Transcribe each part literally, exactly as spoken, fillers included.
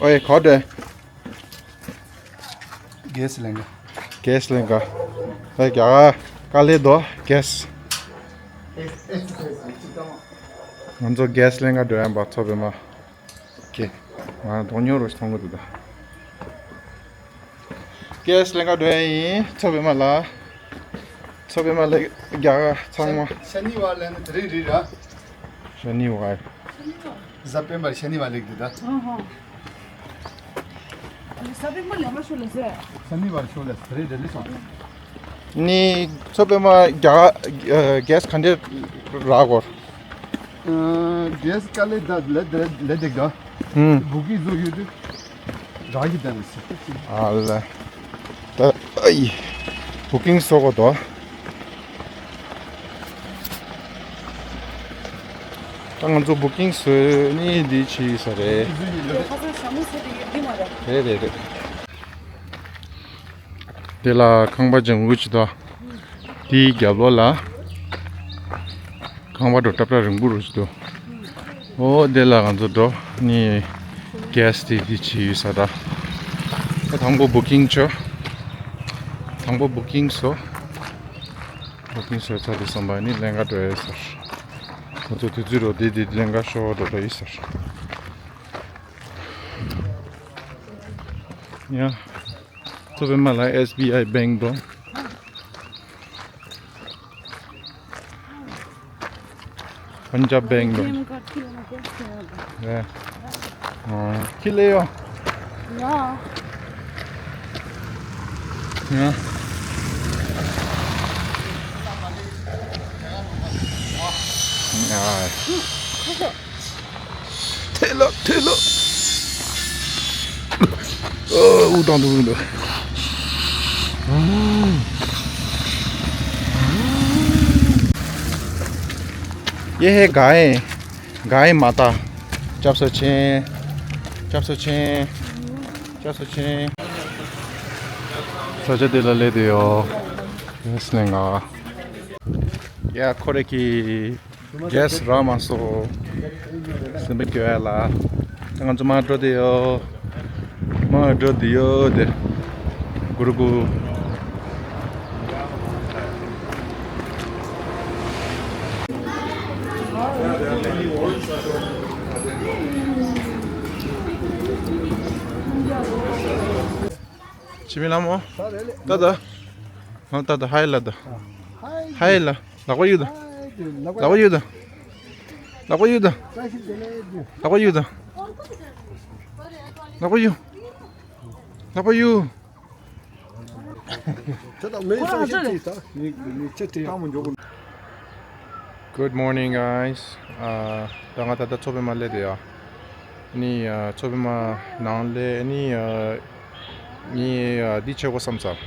ཨོའི་ག་འདྲ། གེ་སི་ལེན་ག་གེ་སི་ལེན་ག་ད་རྒྱ་གར་དཀའ་ལས་དོ་གེ་སི། ང་ཚོ་གེ་སི་ལེན་ག་འགྲོ་ཡ་ཡིན་པ་ཚོ་པའི་མ། ཀེ། ང་དོག་ཉོ་རོ་ཞིག་མཐོང་གི་འདུག་ད། གེ་སི་ལེན་ག་འགྲོ་ཡ་ཡིན་ཚོ་པའི་མ་ལ། ཚོ་པའི་མ་ལ་རྒྱ་གར་ཚང་མ། ཤ་ནི་བ་ལེན་དེ་རེད་རེད་ར། ཤ་ནི་བ། གཟའ་སྤེན་པར་ཤ་ནི་བ་ལེགས་འདུག་ད། ཨ་ཧོ། གཟའ་སྤེན་པ་ལས་མ་ཤོར་ལ་ཟེར། ཤ་ནི་བ་ཤོར་ལ་ཟེར་རེད་རེད་སོང་། ནི་ཚོ་པའི་མ་རྒྱ་གར་གེ་སི་ག་འདྲ་རག་གོ། གེ་སི་དཀའ་ལས་ད་ལས་ལས་འདེགས་ད། ཧུམ། བུ་ཀིང་བཟོ་ཡོད་དུས། རང་གི་དང་ཨ་ལ། ད་ཨ་ཡི། བུ་ཀིང་བཟོ་གོ་དོ། ད་ང་ཚོ་བུ་ཀིང་བཟོས་ནི་འདི་བྱས་ས་རེད། རེད་རེད་རེད། དེ་ལ་ཁང་པ་ལྗང་གུ་ཅིག་དང་། དེའི་རྒྱབ་ལོགས་ལ། ཁང་པ་འགྲོ་ཏྲབ་ཏྲ་རིང་པོ་རུ་ཅིག་འདུག་ཨོ་དེ་ལ་ང་ཚོ་འགྲོ་ནི་གེ་སི་དེ་དེ་བྱས་ཡོད་ས་ར། ད་དང་པོ་བུ་ཀིང་བྱོས། དང་པོ་བུ་ཀིང་བཟོ། བུ་ཀིང་བཟོས་ཚར་དུས་ཙམ་པ་ནི་ལེན་ག་འགྲོ་ཡོད་ས་ར། ང་ཚོ་དུས་ཚོད་རོ་དེ་དེ་ལེན་ག་ཤོག་འགྲོ་འགྲོ་ཡོད་ས་ར། ཡ། ཚོ་པའི་མ་ལ་ཨེས་བི་ཨའི་བེང་དང་། པན་ཇབ་བེང་དང་། ཡ། ཁྱི་ལས་ཡོ། ཡ། ཡ། ཡ། ཐེ་ལོ་ཐེ་ལོ། ཨོ་དབུགས་བཏང་འདུག་འདུག་ཡེ་ཧེ་ག་ཨེ་ག་ཨེ་མ་ཏ། སྐྱབས་སུ་མཆི། སྐྱབས་སུ་མཆི། སྐྱབས་སུ་མཆི། ས་ཆ་དེ་ལ་སླེབས་དུས་ཡོ། ཡེ་སི་ལེན་ག་ཡ་ཁོ་རེ་ཀི། གེ་སི་རག་མ་སོང་། སེམས་པ་སྐྱོ་ཡ་ལ། ང་ཚོ་མར་འགྲོ་དེ་ཡོ། མར་འགྲོ་དེ་ཡོ་དེ། གུ་རུ་གུ། ཆི་མི་ལ་མོ། ད་ད། ང་ད་ད་ཧའི་ལ་ད། ཧའི་ལ། ལག་པ་གཡུག་དང་། ལག་པ་གཡུག་དང་། ལག་པ་གཡུག་དང་། ལག་པ་གཡུག་དང་། ལག་པ་གཡུག་ལག་པ་གཡུག Good morning, guys. ཨ། ད་ང་ད་ལྟ་མཚོ་པདྨ་སླེབས་དེ་ཡ། ནི་ཨ། མཚོ་པདྨ་ནང་སླེབས་ནི་ཨ། ངས་ཨ། འདི་བྱེད་དགོས་བསམ་ཚར།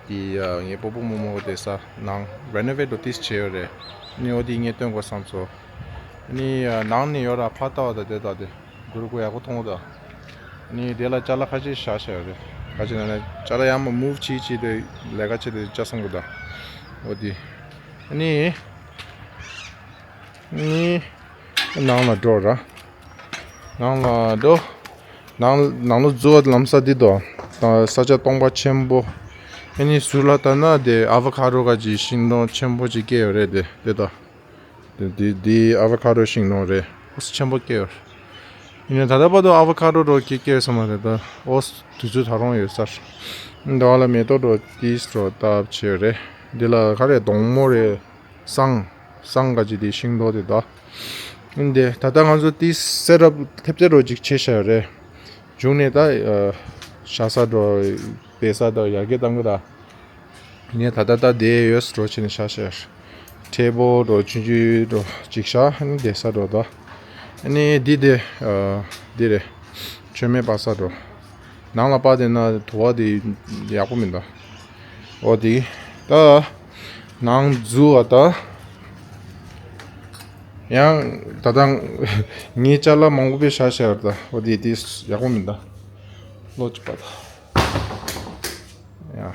དེ་ཡ་ངའི་སྤོ་བོ་རྨོ་མོ་བསྡད་ས་ནང་རེ་ནོ་ཝེ་ཊི་འགྲོ་ཏིས་བྱས་ཡོད་རེད། ནི་འོ་དེ་ངས་སྟོན་དགོས་བསམ་སོང་། ནི་ནང་ནས་ཡོད་ར་ཕར་ལྟ་བ་དང་དེ་དང་དེ་གུ་རུ་གུ་ཡག་པོ་མཐོང་གི་འདུག་ནི་དེ་ལ་ཅ་ལག་ཁ་ཤས་བཞག་བཞག་ཡོད་རེད། ཁ་ཤས་ན་ནི་ཅ་ལག་ཡང་མ་མུབ་བྱེད་བྱེད་དེ་ལས་ཀ་བྱེད་དེ་ཅ་སོང་གི་འདུག་འོ་དེ་ནི་ནི་ནང་ལ་འགྲོ་ར། ནང་ལ་འགྲོ། ནང་ནང་ལོགས་འཛུལ་བ་ལམ་སང་འདི་དོ། ད་ས་ཆ་སྟོང་པ་ཆེན་པོ། ཨ་ནི་ཟུར་ལ་ལྟ་ན་དེ་ཨ་ཝ་ཁ་རོ་ག་ཅིག་ཤིང་སྡོང་ཆེན་པོ་ཅིག་སྐྱེས་ཡོད་རེད་དེ་དེ་དོ། དེ་དེ་དེ་ཨ་ཝ་ཁ་རོ་ཤིང་སྡོང་རེད། ཨོ་ཆེན་པོ་སྐྱེས་ཡོད། ཡིན་ནའི་ད་ལྟ་བར་དུ་ཨ་ཝ་ཁ་རོ་རོ་སྐྱེ་སྐྱེ་ཡོད་ས་མ་རེད་ད། ཨོ་དུས་ཚོད་ད་རུང་ཡོད་ས་རེད། འདི་བ་ལ་མེ་ཏོག་རོ་ཏིས་རོ་བཏབ་བྱས་ཡོད་རེད། འདི་ལ་ག་རེ་སྡོང་མོ་རེད། སང་། སང་ག་ཅིག་དེ་ཤིང་ཏོག་དེ་དག་ཨིན་དེ་ད་ལྟ་ང་ཚོ་དེ་སེ་ཊབ་ཐེབས་རྩེ་རོ་ཅིག་བྱས་བཞག་ཡོད་རེད། བྱུང་ནས་ད་ཨ་བཞག་ས་འགྲོ་བསྡད་ས་དང་ཡར་རྒྱས་གཏང་གི་ར། ངས་ད་ལྟ་ད་བསྡད་ཡོད་རོ་བྱས་ནས་བཞག་བཞག་ཡོད། ཊེ་བལ་རོ་ཆུང་ཆུང་རོ་ཅིག་བཞག་ཨ་ནི་བསྡད་ས་འགྲོ་ད། ཨ་ནི་འདི་དེ་ཨ་འདི་རེད། མཆོད་མེ་སྤར་ས་འགྲོ། ནང་ལ་སྤར་བསྡད་ན་དུ་བ་དེ་ཡག་པོ་མི་འདུག་འོ་དེ། ད་ནང་འཛུལ་བ་ད། ཡང་ད་ལྟ་ངའི་ཅ་ལག་མང་པོ་དཔེ་བཞག་བཞག་ཡོད་ད། འོ་དེ་དེ་ཡག་པོ་མི་འདུག་ལོ་གཅིག་པ་ད། ཡ།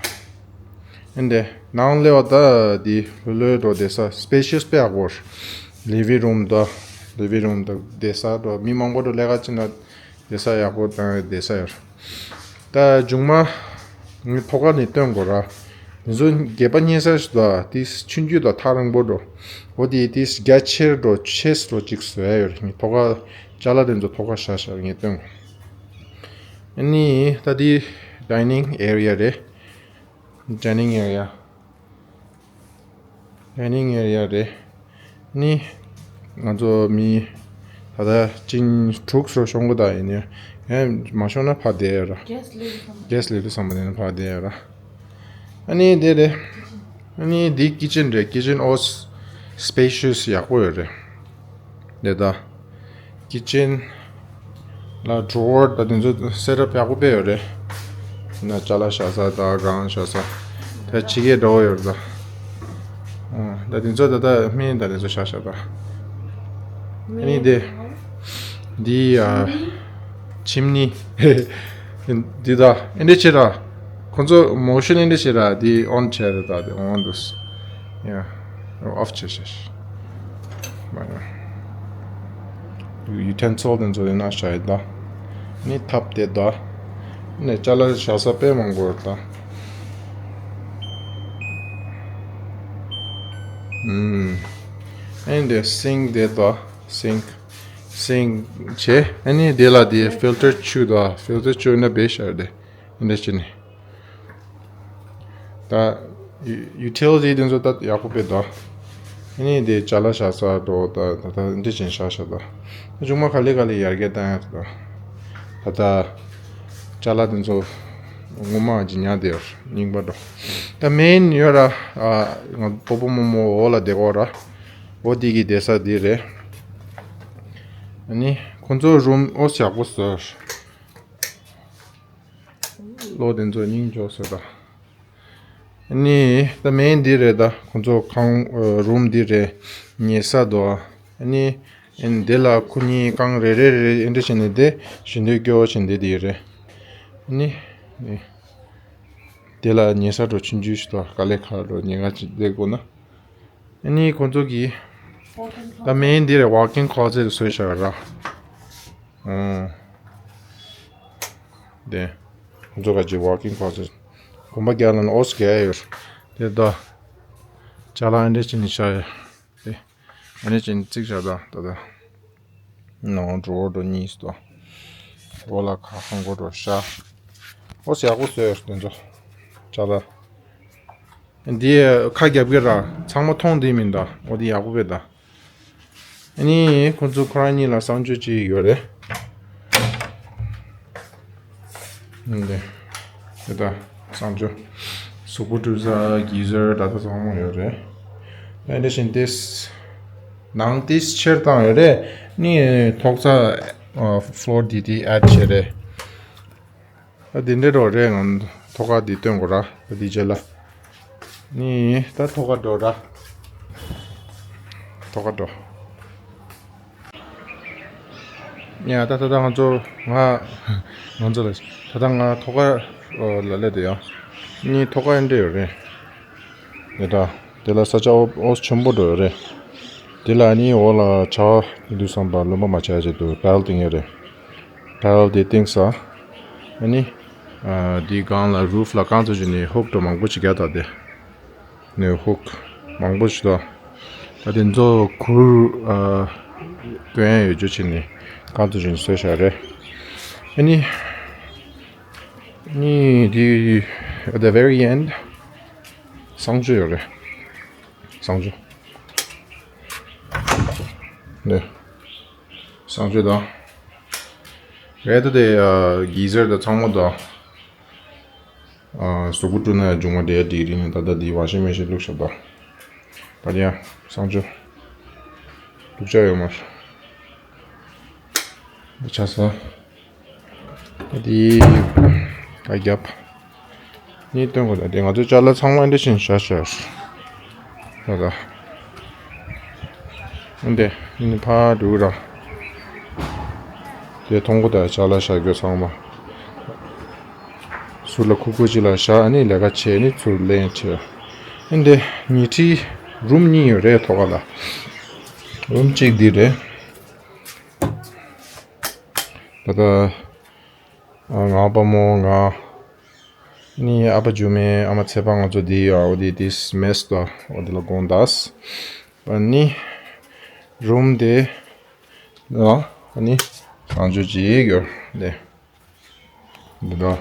ཨིན་དེ་ནང་སླེབས་པ་ད་དེ་ལྷོད་ལྷོད་འགྲོ་བསྡད་ས་སི་པེ་ཤི་ཡས་དཔེ་ཡག་པོ། ལི་ཝིང་རུམ་ད། ལི་ཝིང་རུམ་ད་བསྡད་ས་འགྲོ་མི་མང་པོ་འགྲོ་ལས་ཀ་བྱེད་ན། བསྡད་ས་ཡག་པོ་དང་བསྡད་ས་ཡོད། ད་མཇུག་མ་ངས་ཐོག་ཁ་ནས་སྟོན་དགོས་ར། དེ་ཚོ་སྒལ་པ་བསྙེས་ས་ཞིག་དང་དེ་ཆུང་རྒྱུ་དང་ཐག་རིང་པོ་འགྲོ། འོ་དེ་དེ་རྒྱ་ཆེར་འགྲོ་ཆེས་འགྲོ་ཅིག་བཟོ་ཡ་ཡོད་རེད། ངས་ཐོག་ཁ་ཅ་ལག་དེ་ཚོ་ཐོག་ཁ་བཞག་བཞག་ངས་སྟོན་དགོས། ཨ་ནི་ད་དེ་dining area རེད། dining area dining area རེད། ནི་ང་ཚོ་མི་ད་ལྟ་ཅིན་དྲུག་སོ་ཤོང་གི་ད་ཡིན་ཡ། ཡང་མ་ཤོང་ན་ཕར་བསྡད་ཡ་ར། གེ་སི་ལས་རུ་སམ་པ་དེ་ནི་ཕར་བསྡད་ཡ་ར། ཨ་ནི་དེ་རེད། ཨ་ནི་འདི་kitchen རེད། kitchen ཨོ་spacious ཡག་པོ་ཡོད་རེད། དེ་ད། kitchen ལ་drawer ད་དེ་ཚོ་set up ཡག་པོ་དཔེ་ཡོད་རེད། ན་ཅ་ལག་བཞག་ས་དང་སྒང་བཞག་ས། ད་ཕྱི་རྒྱལ་འདྲ་བོ་ཡོད་རེད་ད། ཨོ་ད་དེ་ཚོ་ད་ད་སྨན་ད་དེ་ཚོ་བཞག་བཞག་ད། ཨ་ནི་དེ། འདི་ཡ། chimney འདི་ད་ཨེ་འདྲ་བྱེད་ར། ཁོ་ཚོ་motion ཨེ་འདྲ་བྱེད་ར། འདི་on བྱས་རེད་ད། འདི་on འདུག་ཡ། off བྱས་བྱས། མ་ཡ། utensil དེ་ཚོ་ཡིན་ན་བྱ་ཡི་ད། ནི་ཐབ་དེ་ད། ནི་ཅ་ལག་བཞག་ས་དཔེ་མང་པོ་ཡོད་ད། ཨུམ། ཨེ་འདི་sink དེ་ད། sink sink བྱས། ཨ་ནི་དེ་ལ་དེ་filter ཆུ་ད། filter ཆུ་ན་བེ་ཤར་དེ། འདི་ཕྱི་ནས། ད་utility དེ་ཚོ་ད་ཡག་པོ་དཔེ་འདུག་ཨ་ནི་དེ་ཅ་ལག་བཞག་ས་འགྲོ་ད། ད་ད་འདི་བཞིན་བཞག་བཞག་ད། ད་ཆུང་མ་ག་ལེ་ག་ལེ་ཡར་རྒྱས་བཏང་ཡག་ད། ད་ད་ཅ་ལག་དེ་ཚོ་ངོ་མ་ཇི་ཉག་དེ་རྙིང་པ་འགྲོ། ད་main ཡོད་ར། ང་སྤོ་བོ་རྨོ་མོ་འོག་ལ་བསྡད་ཀྱི་ཡོད་ར། འོ་དེ་གི་བསྡད་ས་དེ་རེད། ཨ་ནི་ཁོང་ཚོ་room ཨོ་ཡག་པོ་བཟོས། གློག་དེ་ཚོ་སྙིང་རྗེ་བཟོས་ད། ཨ་ནི་ད་main འདི་རེད་ད། ཁོང་ཚོ་ཁང་room འདི་རེད། ཉལ་ས་དོ། ཨ་ནི་ཨ་ནི་འདི་ལ་ཁོ་གཉིས་རྐང་རེ་རེ་རེ་ཨེ་འདྲ་བྱས་ནས་བསྡད། ཞིང་སྡེ་སྐྱོ་བོ་བྱས་འདི་འདི་རེད། ཨ་ནི་འདི་ལ་ཉལ་ས་འགྲོ་ཆུང་ཆུང་ཞིག་དོ། དཀའ་ལས་ཁག་འགྲོ་ཉལ་ཁ་ཅིག་བསྡད་དགོས་ན། ཨ་ནི་ཁོང་ཚོ་གི་ད་main འདི་རེད། walk-in closet བཟོས་བཞག་ར། ཨང་། དེ། ཁོང་ཚོ་ག་ཅིག་walk-in closet གོམ་པ་རྒྱག་ལ་ན་ཨོ་སི་རྒྱག་ཡོད། དེ་ད། ཅ་ལག་འདྲ་ཅིག་ནི་བཞག་ཡོད། དེ། ཨ་ནི་ཅིག་ནི་བརྩིགས་བཞག་ད་ད་ད། ནང་འགྲོ་འགྲོ་གཉིས་སུ་དོ། འོ་ལ་ཁ་ཧང་གོ་འགྲོ་ཤ། ཨོ་སི་ཡག་པོ་བཟོས་ཡོད་དེ་ཚོ། ཅ་ལག་འདི་ཁ་རྒྱབ་ཀྱི་ར། ཚང་མ་མཐོང་འདི་མིན་ད། འོ་འདི་ཡག་པོ་བས་ད། ཨ་ནི་ཁོང་ཚོ་ཁོ་རང་གཉིས་ལ་གསང་སྤྱོད་ཅིག་ཡོད་རེད། འདི། དེ་ད་གསང་སྤྱོད། གཟུགས་པོ་བཀྲུ་ས་གི་ཟེར་ད་ད་ཚང་མ་ཡོད་རེད། ཨ་འདི་བཞིན་ཏིས། ནང་ཏིས་ཆེར་བཏང་ཡོད་རེད། ནི་ཐོག་ས་floor འདི་དེ་add བྱས་རེད། ད་འདི་འདྲ་འགྲོ་རེད། ང་ཐོག་ཁ་འདི་སྟོན་དགོས་ར། ད་འདི་རྗེས་ལ། ནི་ད་ཐོག་ཁ་འགྲོ་ར། ཐོག་ཁ་འགྲོ། ཡ་ད་ད་ད་ང་ཚོ་ང་ང་ཚོ་ལ་ད་ད་ང་ཐོག་ཁ་ལ་སླེབས་དེ་ཡ། ནི་ཐོག་ཁ་འདྲ་འགྲོ་རེད། ཡ་ད་དེ་ལ་ས་ཆ་ཨོ་ཨོ་ཆེན་པོ་འགྲོ་རེད། དེ་ལ་ནི་འོག་ལ་ཆ་བ་དུས་བསམ་པ་ལུང་པ་མ་ཆགས་ཆེད་དུ་barrel བཏིང་ཡ་རེད། barrel དེ་བཏིང་ས། ཨ་ནི། ཨ་འདི་སྒང་ལ་roof ལ་རྐང་ཚོ་བྱས་ནས་hook འགྲོ་མང་པོ་ཅིག་རྒྱག་ད་དེ། ནས་hook མང་པོ་ཞིག་དང་། ད་དེ་ཚོ་གུར་ཨ་སྟོན་ཡ་ཡོད་རྒྱུ་བྱས་ནས་རྐང་ཚོ་བྱས་ནས་བཟོས་བཞག་རེད། ཨ་ནི། ནི་དེ་at the very end གསང་སྤྱོད་ཡོད་རེད། གསང་སྤྱོད། ནས། གསང་སྤྱོད་དང་། རེད་ད་དེ་ཨ་geyser དང་ཚང་མ་དང་། ཨ་གཟུགས་པོ་བཀྲུ་ན་ཡང་འབྱུང་བ་དེ་འགྲིག་རིགས་ནི་ད་ལྟ་འདི་washing machine བླུགས་བཞག་ད། ད་ཡང་གསང་སྤྱོད། བླུགས་བྱ་ཡོད་མ་རེད། འདི་ཆ་ས། ད་འདི་ད་རྒྱབ། ནི་སྟོན་དགོས་ད་དེ་ང་ཚོའི་ཅ་ལག་ཚང་མ་འདི་བཞིན་བཞག་བཞག་ད་ད། འདི་ནི་ཕར་འགྲོ་ར། དེ་མཐོང་གོ་ད་ཅ་ལག་བཞག་རྒྱུ་ཚང་མ། ཟུར་ལ་ཁུག་ཁུག་ཅིག་ལ་བཞག་ཨ་ནི་ལས་ཀ་བྱས་ནི་ཚུར་ལེན་བྱས། ཨ་འདི་ཉལ་ཁྲི་room གཉིས་ཡོད་རེད་ཐོག་ཁ་ལ། room གཅིག་འདི་རེད། ད་ལྟ་ང་དཔའ་མོ་ང་ནི་ཨ་ཕ་ཇོ་མེ་ཨ་མ་ཚེ་དཔག་ང་ཚོ་འདི་ཡོད། འོ་དེ་དེ་མེས་དང་འོ་དེ་ལ་དགོངས་དག་པ་ནི་རུམ་དེ་ལ་ནི་གང་བྱོས་ཅིག་ཡོད་དེ། འདི་དང་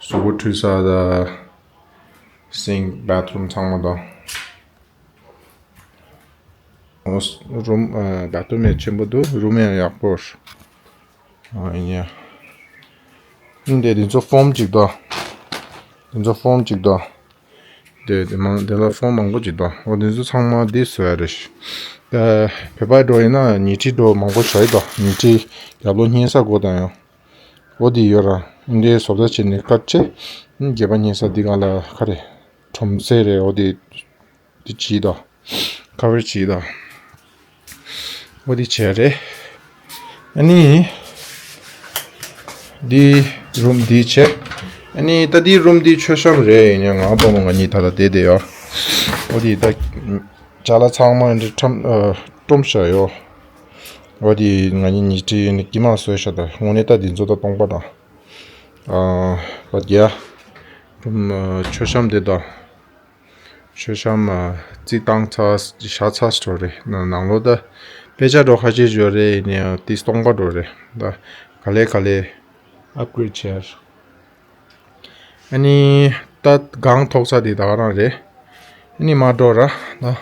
གཟུགས་པོ་འཁྲུད་ས་དང་སིང་བྷ་ཐི་རུམ་ཚང་མ་དང་། རུམ་བྷ་ཐི་རུམ་ཡང་ཆེན་པོ་འདུག་རུམ་ཡང་ཡག་པོ་རེད། ཡིན་ཡ། འདི་འདི་ཚོ་ཕོམ་གཅིག་དང་། འདི་ཚོ་ཕོམ་གཅིག་དང་། དེ་དེ་མང་དེ་ལ་ཕོམ་མང་པོ་ཅིག་དང་། འོ་དེ་ཚོ་ཚང་མ་འདི་བཟོ་ཡ་རེད། ད་བོད་པ་འགྲོ་ཡིན་ན་ཉལ་ཁྲི་འགྲོ་མང་པོ་བྱ་ཡི་དང་། ཉལ་ཁྲི་རྒྱབ་ལོགས་སྙེ་ས་སྒོ་དང་ཡང་། འོ་དེ་ཡོད་ར། འདི་བཟོ་ལྟ་བྱས་ནས་ཀ་ཆེ། སྒལ་པ་སྙེ་ས་འདི་ག་ལ་ཁ་རེད། ཁྲོམ་ཟས་རེད། འོ་དེ་འདི་བྱས་དང་། ཁ་བར་བྱས་དང་། འོ་དེ་བྱས་རེད། ཨ་ནི། འདི་རུམ་འདི་བྱས། ཨ་ནི་ད་འདི་རུམ་འདི་མཆོད་བཤམས་རེད། ཡིན་ཡང་ང་དཔའ་མོ་ང་གཉིས་ད་ལ་བསྡད་བསྡད་ཡོད། འོ་དེ་ད་ཅ་ལག་ཚང་མ་འདི་ཁྲམ་ཨ་བཀྲམ་བཞག་ཡོད། འོ་དེ་ང་གཉིས་ཉལ་ཁྲི་ནི་དཀྱིལ་མ་བཟོས་བཞག་ད་དངོས་གནས་ད་འདི་ཚོ་ད་སྟོང་པ་དང་། ཨ་བ་རྒྱ། རུམ་ཨ་མཆོད་བཤམས་དེ་དང་། མཆོད་བཤམས་ཨ་རྩིག་བཏང་ཚར་བཞག་ཚར་འགྲོ་རེད། ནང་ལོགས་ད་དཔེ་ཆ་འགྲོ་ཁ་ཤས་འགྲོ་རེད། ཡིན་ཡང་དེ་སྟོང་པ་འགྲོ་རེད། ད་ག་ལེ་ག་ལེ་ཨབ་གྷི་རེ་ཌི་བྱས། ཨ་ནི་ད་སྒང་ཐོག་ས་དེ་ད་ག་རང་རེད། ཨ་ནི་མ་འགྲོ་ར་ད།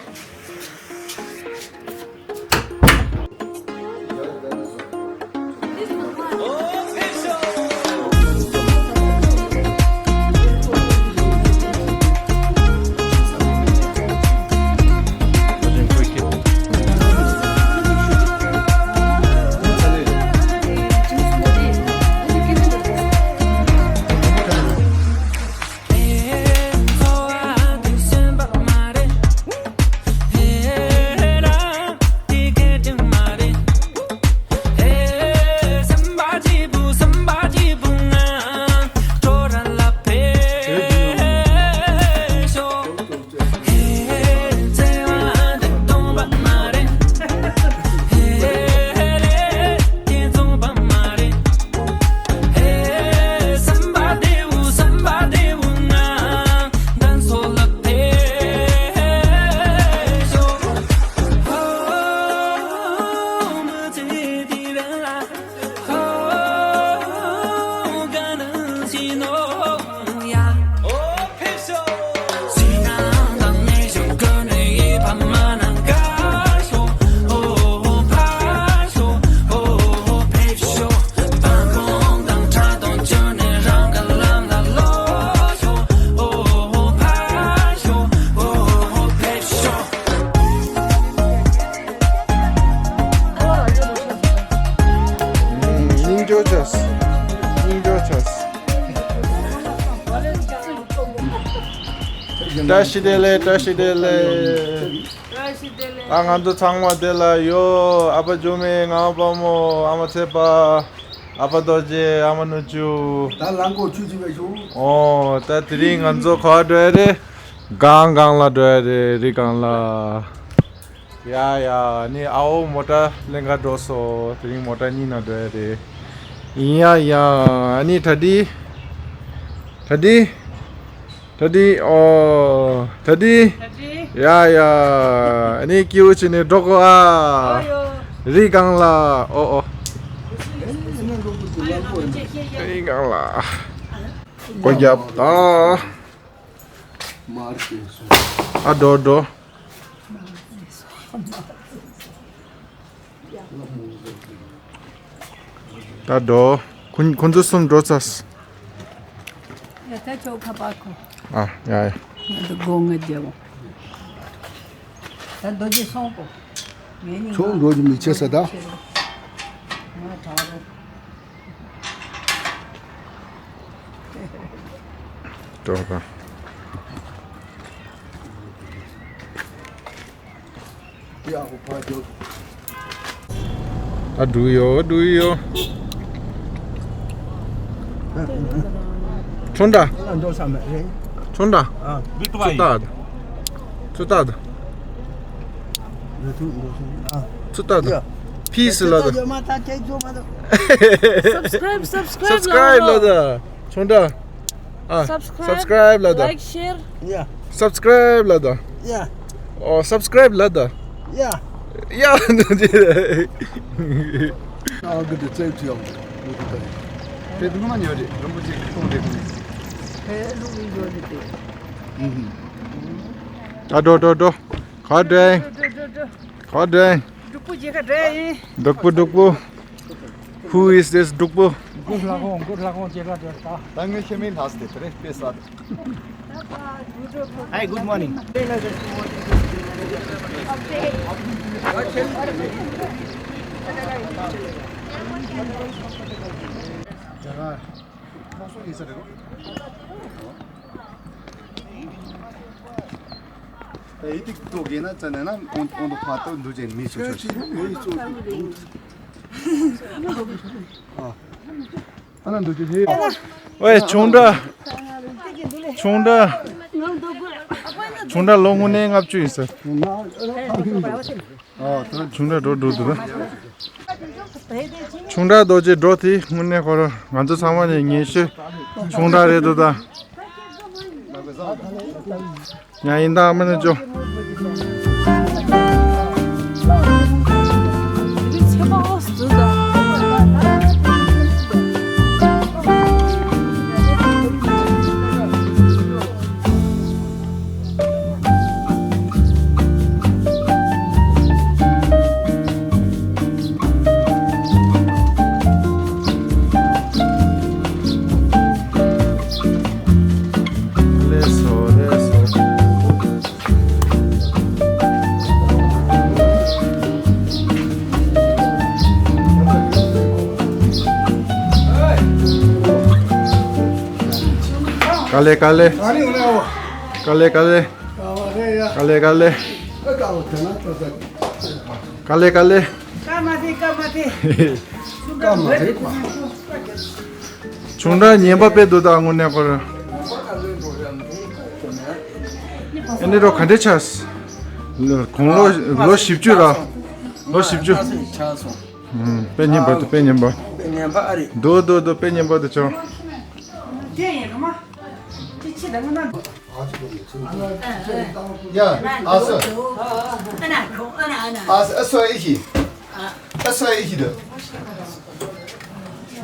སྙིང་རྗེ་ཆེ། སྙིང་རྗེ་ཆེ། བཀྲ་ཤིས་བདེ་ལེགས། བཀྲ་ཤིས་བདེ་ལེགས། ད་ང་ཚོ་ཚང་མ་བདེ་ལ་ཡོད། ཨ་ཕ་ཇོ་མེ་ང་དཔའ་མོ་ཨ་མ་ཚེ་དཔག་ཨ་ཕ་རྡོ་རྗེ་ཨ་མ་ནུ་ཅུ། ད་ལང་གོ་ཆུ་ཆུ་བས་ཤོག་ཨོ་ད་དེ་རིང་ང་ཚོ་ག་པར་འགྲོ་ཡ་རེད། སྒང་སྒང་ལ་འགྲོ་ཡ་རེད། རི་སྒང་ལ། ཡ་ཡ་ནི་ཨ་འོ་མོ་ཊ་ལེན་ག་འགྲོ་སོང་། དེ་རིང་མོ་ཊ་གཉིས་ནང་འགྲོ་ཡ་རེད། ཡིན་ཡ་ཡ་ནི་ད་འདི། ད་འདི། ད་འདི་ཨོ། ད་འདི། ད་འདི། ཡ་ཡ། ཨ་ནི་སྐྱིད་པོ་བྱས་ནས་འགྲོ་གོ་ཨ། ཨོ་ཡོ། རི་སྒང་ལ་ཨོ་ཨོ། རི་སྒང་ལ། སྒོ་རྒྱབ་ད། ཨ་འགྲོ་འགྲོ། ད་འགྲོ། ཁོ་ཁོ་ཚོ་གསུམ་འགྲོ་ཚར། ཡ་ད་ཁྱོད་ཁ་པར་ཁོ། ཨ་ཡ་ཡ། ང་ཚོ་སྒོ་ང་རྒྱབ། ད་རྡོ་རྗེ་སོང་གོ། ངས་ནི་ཚོང་འགྲོ་རྒྱུ་མི་ཆེ་ས་ད། ང་གྲག་རོགས། འགྲོ་ག་ད་འགྲོ་ཡོད། འགྲོ་ཡོད། ཁྲོན་ཏྲ། ཁྲོན་ཏྲ། ཚུ་ཏག་ཏག་ཚུ་ཏག་ཏག་ཚུ་ཏག་ཏག Peace ལ་དོ། Subscribe, subscribe ལ་དོ། ཆུང་དྲ། ཨ། Subscribe ལ་དོ། Like, share. Yeah. Subscribe ལ་དོ། Yeah. ཨོ། Subscribe ལ་དོ། Yeah. Yeah. ཨ། གི་དེ་ཚེ་ཚེ་ཡོང་། དེ་དུ་མ་ཉོ་རེད། རིན་པོ་ཆེ་གི་གཏོང་དེ་དུ། ཨ། འགྲོ་འགྲོ་འགྲོ། ག་འདྲ། ག་འདྲ། འགྲོ་པོ་རྗེས་ཁ་འདྲ་ཡིན། འབྲོག་པོ། འབྲོག་པོ། Who is this འབྲོག་པོ། གུར་ལྷ་ཁང་། གུར་ལྷ་ཁང་རྗེས་ཁ་འདྲ། ད་ད་ངས་ཤེས་མིན་ལྷག་སྟེ་དེ་རེད། དཔེ་ས། Hi, good morning. རྒྱ་གར་ཕོགས་སོང་ཡིན་ས་རེད་གོ། ད་ཡིད་ཏིག་ཏོ་གེ་ན་ཙ་ན་ན་ཨོན་ཨོན་དུ་ཕ་ཏོ་འདུ་ཅན་མི་ཆོ་ཆོ་ཆི་མི་ཆོ་ཨ་ན་འདུ་ཅན་ཧེ། ཝེ། ཆུང་དྲ། ཆུང་དྲ། ཆུང་དྲ་ལོ་དངོས་གནས་ལྔ་བཅུ་ཡིན་ས། ཆུང་དྲ་འགྲོ་འགྲོ་འདུག་ཆུང་དྲ་རྡོ་རྗེ་འགྲོ་དེ་དངོས་གནས་ཁོ་རང་ང་ཚོ་ཚང་མ་ནས་ངེས་ཤེས་ཆུང་དྲ་རེད་འདུག་ད། ཡང་ཡིན་ད་མ་ནས་ཅོ། ལེགས་སོ། ལེགས་སོ། ག་ལེ་ག་ལེ། ག་ལེ་ག་ལེ། ག་ལེ་ག་ལེ། ག་ལེ་ག་ལེ། སྐར་མ་དེ། སྐར་མ་དེ། སྐར་མ་དེ། ཆུང་དྲ་ཉན་པ་དཔེ་འདུག་ད་དངོས་གནས་ཁོ་རང་། ཨ་ནི་རོ་ག་འདྲས་ཆགས། དགུང་ལོ་ལོ་བཞི་བཅུ་ར། ལོ་བཞི་བཅུ། ཆགས་སོང་། ཨུམ། དཔེ་ཉན་པ་འདུག་དཔེ་ཉན་པ། དཔེ་ཉན་པ་ཨ་རེད། འདུག་འདུག་འདུག་དཔེ་ཉན་པ་འདུག་ཅོ། དེ་ཡིན་རོ་མ། དེ་ཆི་ད་ང་ན། ཡ། ཨ་སོ། ཨ་ན་ཁོ་ཨ་ན་ཨ་ན། ཨ་སོ། ཨ་སོ་ཨི་ཤི། ཨ་སོ་ཨི་ཤི་དུ།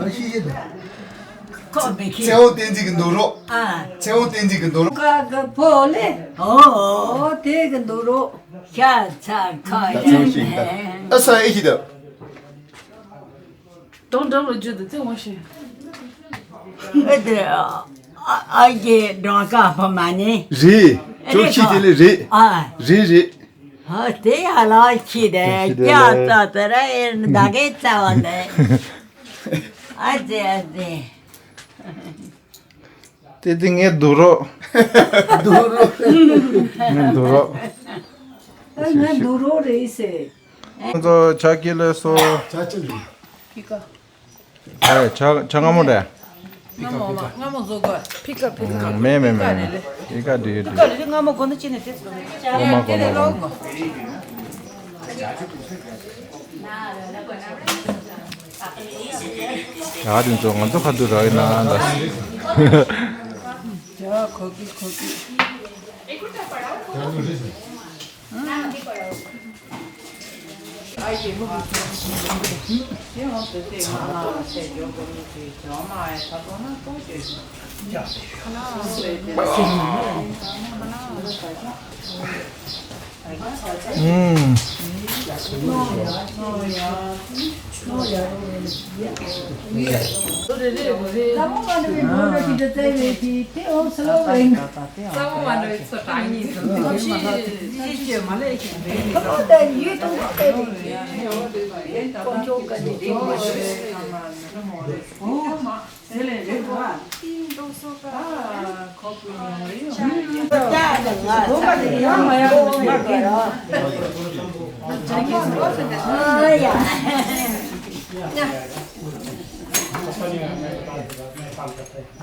ཨ་ཤི་ཤི་དུ། ཁོ་མི་ཤི། ཚེ་དབང་བསྟན་འཛིན་གྱི་འདུག་རོགས། ཨ། ཚེ་དབང་བསྟན་འཛིན་གྱི་འདུག་རོགས། ཀ་ག་ཕོ་ལེ། ཨོ་ཨོ་དེ་གི་འདུག་རོགས། ཤ་ཚ་ཁ་ཡ། ཨ་སོ་ཨི་ཤི་དུ། དོན་འགྲམ་ལ་བརྗོད་དུ་ཙེ་འོང་ཞིང་། ཨེ་དེ་ཨ་ཨ་ཡེ་འགྲོ་ཀ་ཕ་མ་ནི། རེད། ཅོ་ཁྱི་དེ་ལས་རེད། ཨ། རེད་རེད། ཨ་དེ་ཡ་ལ་ཁྱི་དེ་ཁྱི་དེ་ཀྱ་ལས་ཙ་དེ་ར་ཨེ་ད་གེ་ཙ་བ་ནི། ཨ་ཙེ་ཨ་ཙེ། དེ་དེ་ངས་འདུག་རོགས། འདུག་རོགས། ངས་འདུག་རོགས། ཨ་ང་འདུག་རོགས་རེད་ཟེར། ཁོང་ཚོ་ཇ་ཁྱི་ལས་སོ། ཇ་ཅི་ལི། ཕི་ཀ། ཨེ་ཇ་ཇ་སྔ་མོ་རེད། སྔ་མོ་སྔ་མོ་བཟོ་དགོས། ཕི་ཀ་ཕི་ཀ། མེད་མེད་མེད་མེད། ཕི་ཀ་འདི་ཡོད་འདི་ཡོད། ཕི་ཀ་རེད། སྔ་མོ་དགོ་ན་ཅི་ནས་དེ་ཚོ་ཡོད། གོ་མ་གོ་མ་གོ་མ། ཡ་དེ་ཚོ་ང་ཚོ་ཁ་ཐུག་རག་ཡིན་ན་ད། ཇ་གོ་གི་གོ་གི།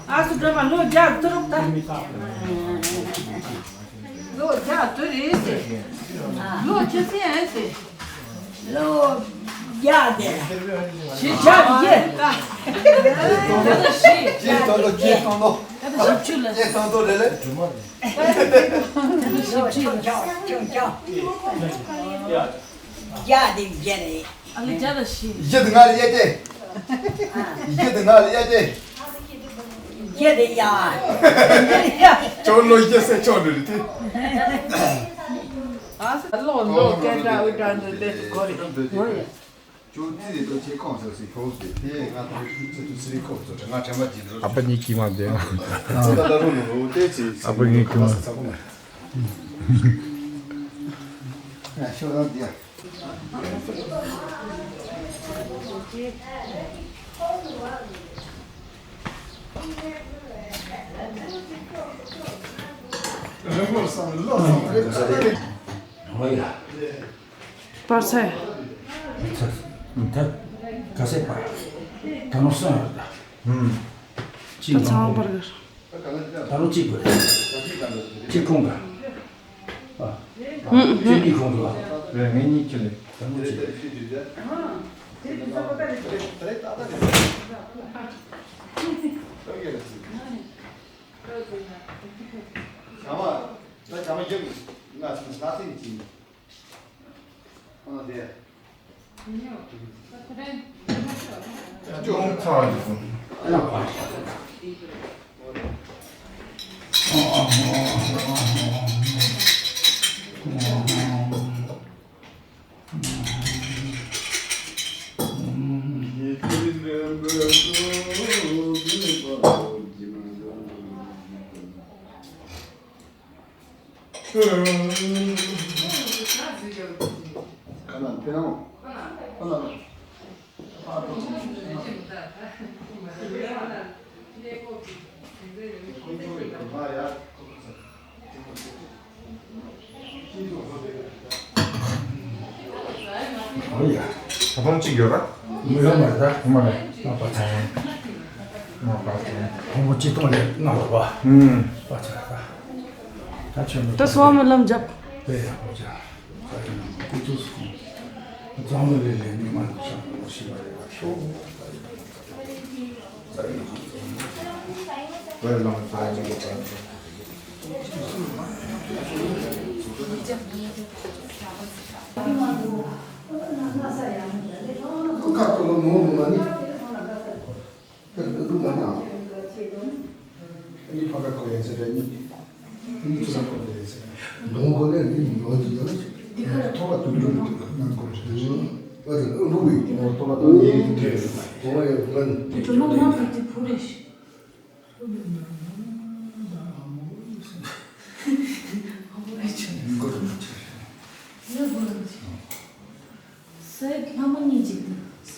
ཨ་སུ་སྒྲོལ་མ་ལོ་བརྒྱ་དྲུག་ད། ལོ་བརྒྱ་དྲུག་རེད་ཟེར། ལོ་ཆུ་སྲིན་ཨེ་ཟེར། ལོ། ཡ་དེ། ཞེས་བྱ་བའི་རྒྱུ། ད་ལྟ་ཞེས། ཀྱེ་ཏོང་ཏོ། ཀྱེ་ཏོང་ཏོ། ད་ལྟ་ཞེས་བྱ་ལ། ཀྱེ་ཏོང་ཏོ་རེད་ལེ། ད་ལྟ་ཞེས་བྱ་ལ། ཡ་དེ་རྒྱུ་རེད། ཨ་ལེ་བརྒྱ་དང་བཞི། ཡ་དེ་ང་ལ་ཡ་དེ། ཡ་དེ་ང་ལ་ཡ་དེ། ཡ་དེ་ཡ། ཅོ་ལོ་ཡ་སེ་ཅོ་ལོ་རི་དེ། ཨ་ལོ་ལོ་ཀེ་ཏྲ་ཨུ་ཏྲ་འདི་དེ་གོ་རེ། ཅོ་ཙི་རེ་ཏོ་ཆེ་ཁོང་སོ་སི་ཁོ་སི་དེ་ང་ཏང་ཅོ་ཙི་ཏུ་སི་རི་ཁོ་སོ་ང་ཁྲམ་པ་ཅི་ལོ། ཨ་པ་ཉིད་ཀྱི་མ་དེ། ཨ་ལ་རོ་ལོ་ལོ་དེ་ཅི། ཨ་པ་ཉིད་ཀྱི་མ། ཡ་ཤོ་རང་དེ་ཡ། པར་ཚལ། ད་ག་ཟེ་པ། ད་ནོ་སོང་ཡོད་ད། ད་ཚང་པར་གི། ད་རུང་གཅིག་དགོས། གཅིག་ཁོང་ག་ཨ། ཨུ་ཨུ། གཅིག་གཉིས་ཁོང་ག་རེད། ངས་གཉིས་ཁྱེར་ལེ། ད་རུང་གཅིག་ཨོ་ཡ། ད་དུང་གཅིག་ཡོད་ར། མི་ཡོད་མ་རེད་ད། མ་རེད། མ་པ་ཚང་། མ་པ་ཚང་། ཁོང་མོ་གཅིག་སྟོང་ལས་ང་ལ་བ། ཨུམ། པ་ཚང་ད། ད་ཆོས་མི། ད་སོ་མི་ལམ་རྒྱབ། དཔེ་ཡག་པོ་ཅག་ས་ཡོད་ན་ཁོ་ཚོ་སོང་། རྫོང་ལ་ལས་ལས་མི་མང་དུ་ཤང་ལོ་ཤི་བ་རེད་བ་ཤོག་ས་ཡོད་ན་ཁོ་ཚོ་བས་ལམ་ས་ཡོད་ན་ཁོ་ཚོ། ཁ་ཁོ་ལོ་མོ་མོ་མ་ནི། ཁ་ཁོ་ལོ་མ་ནི། ཨ་ནི་ཕ་ག་ཁོ་ཡན་ཚེ་རེ་ནི། ཨ་ནི་ཚུ་ས་ཁོ་ཡན་ཚེ་རེ། གདོང་ཁོ་ལས་ནི་ཡོད་ཀྱི་ཡོད། འདི་ཁ་ཐོ་བ་དུ་དུ་དུ་ནང་ཁོ་རེ། ཨ་ཙི་ཨ་ལུ་བི་ཐོ་བ་དུ་ཡེ་ཡེ་དེ་རེ། ཁོ་ཡ་ཁོ་ལ་ནི། དེ་ཁྲོ་མོ་མ་ཕུད་དེ་ཕུ་རེ་ཤི།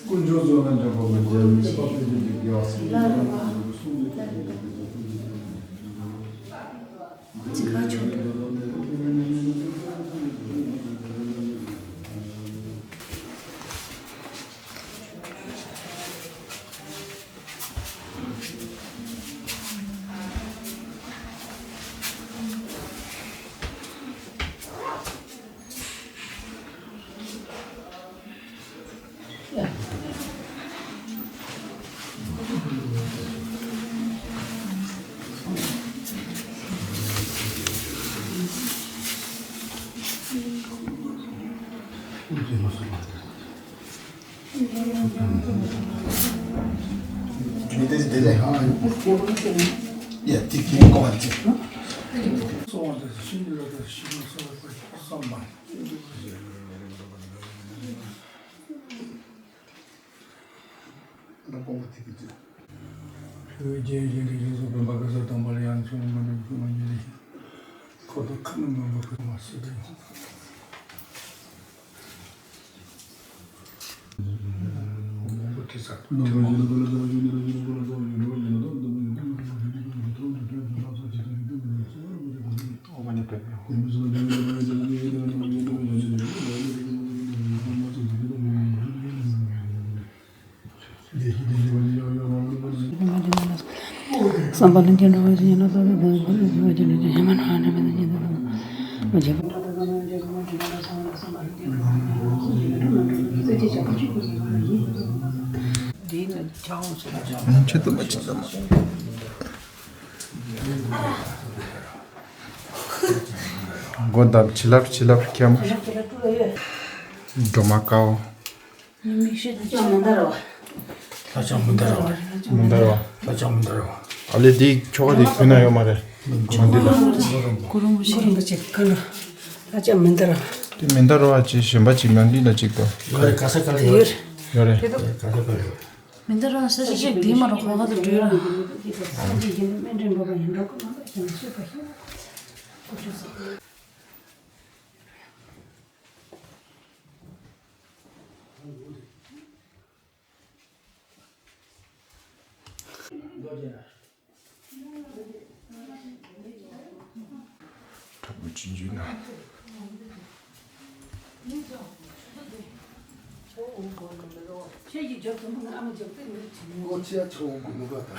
ཀུན་འབྱུང་བཟོ་ན་འཇམ་པོ་མི་འཇལ་བའི་ཚེ་དཔག་ཏུ་མེད་པའི་དགེ་བ་སྲིད་པའི་ལ་རེ་བ། ཅི་ག་ཆོད། མི་དེ་དེ་ལས་ཧང་ཡ་ཏིག་ཏིག་གོང་ཅི། ལ་གོང་མ་ཐིག་གི་ཅི། ཁྱོད་རྒྱལ་གཞན་གྱི་རྗེས་སུ་དཔོན་པ་གི་ས་དང་པར་ཡང་ཆུང་མ་ནུས་ཆུང་མ་ཉེ་ལེ། ཁོ་ཐག་ཁ་ནི་མ་འབབ་གི་མ་སྲིད་དེ། མང་པོ་ཁྲིད་ས། བསམ་པ་ལྷུན་གྱིས་འགྲུབ་པར་བྱིན་གྱིས་རློབས་པ་དང་། བདག་ཉིད་ཀྱི་ལུས་ལ་ཞེན་པ་ཉིད་ཀྱང་། འདི་ནི་ཆང་སོང་། ཆེ་དུ་མ་ཆེ་དུ་མ། མགོ་འདབ་བྱི་ལབ་བྱི་ལབ་ཁྱམ། སྒྲོལ་མ་དཀར་པོ། ལྷ་ལྕམ་མན་དཱ་ར་བ། མན་དཱ་ར་བ། ལྷ་ལྕམ་མན་དཱ་ར་བ། ཨ་ལེ་འདི་ཁྱོ་ག་འདི་གུན་ན་ཡོད་མ་རེད། མ་འདི་ལ། གུ་རུ་རིན་པོ་ཆེ་གང་ལ། ལྷ་ལྕམ་མན་དཱ་ར་བ། དེ་མན་དཱ་ར་བ་ཅེས་གཞན་པ་ཅིག་ན་འདི་ལ་ཅིག་དང་། ཡོད་རེད། ག་ས་ག་ལ་ཡོད་རེད། ཡོད་རེད། ག་ས་ག་ལ་ཡོད་རེད། མན་དཱ་ར་བ་ས་ཆ་ཅིག་འདི་མ་ར་གོ་ག་ཏུ་འགྲོ་ར། དྲག་པོ་ཅི་འཇུས་ན། ཁྱེད་ཀྱིས་འཇོག་ཐུབ་ན་ཨ་མ་འཇོག་ཐུབ་ནི་བྱིན་ནོ། ཁྱེད་ཚོ་གོ་མི་དགོས་ད།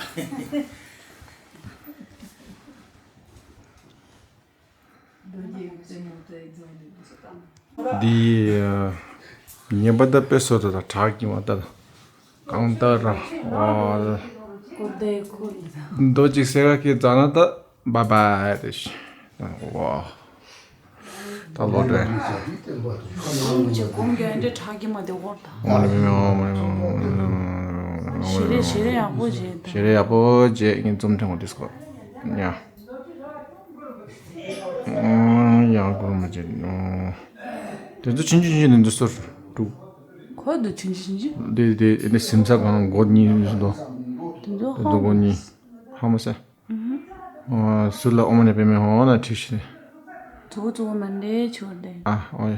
འདི་ཉན་པ་ད་དཔེ་སོ་ད་ད་དྲག་གི་མ་ད་ད་གང་ལྟར་ར་ཨོ། རྡོ་གཅིག་སེ་ག་གི་རྩ་ན་ད་བ་བ་རེ་ཤི་ཨོ། ད་ལོ་དྲན། སུམ་ཅུ་གོང་གི་འདྲ་དྲག་གི་མ་དེ་འོར་ད། ཞེ་རེ་ཞེ་རེ་ཡག་པོ་བྱེད་ད། ཞེ་རེ་ཡག་པོ་བྱེད་ངས་འཛུམ་ཐེངས་འོ་དིས་ཀོ་ཉ། ཡང་གོར་མ་བྱེད། དེ་ཚོ་ཆུང་ཆུང་ཆུང་དེ་ཚོ་སོར་འདུག་ཁོ་དུ་ཆུང་ཆུང་ཆུང་། དེ་དེ་དེ་སིམ་ས་གང་སྒོ་གཉིས་སུ་དོ། དེ་ཚོ་དེ་ཚོ་སྒོ་གཉིས་ཧ་མ་ས། སུ་ལ་ཨོ་མ་ནེ་པེ་མེ་ཧོ་ན་ཁྲིག་ཤི། ཙོ་ཙོ་མ་འདྲེ་ཆོར་དེ། ཨ་ཨོ་ཡ།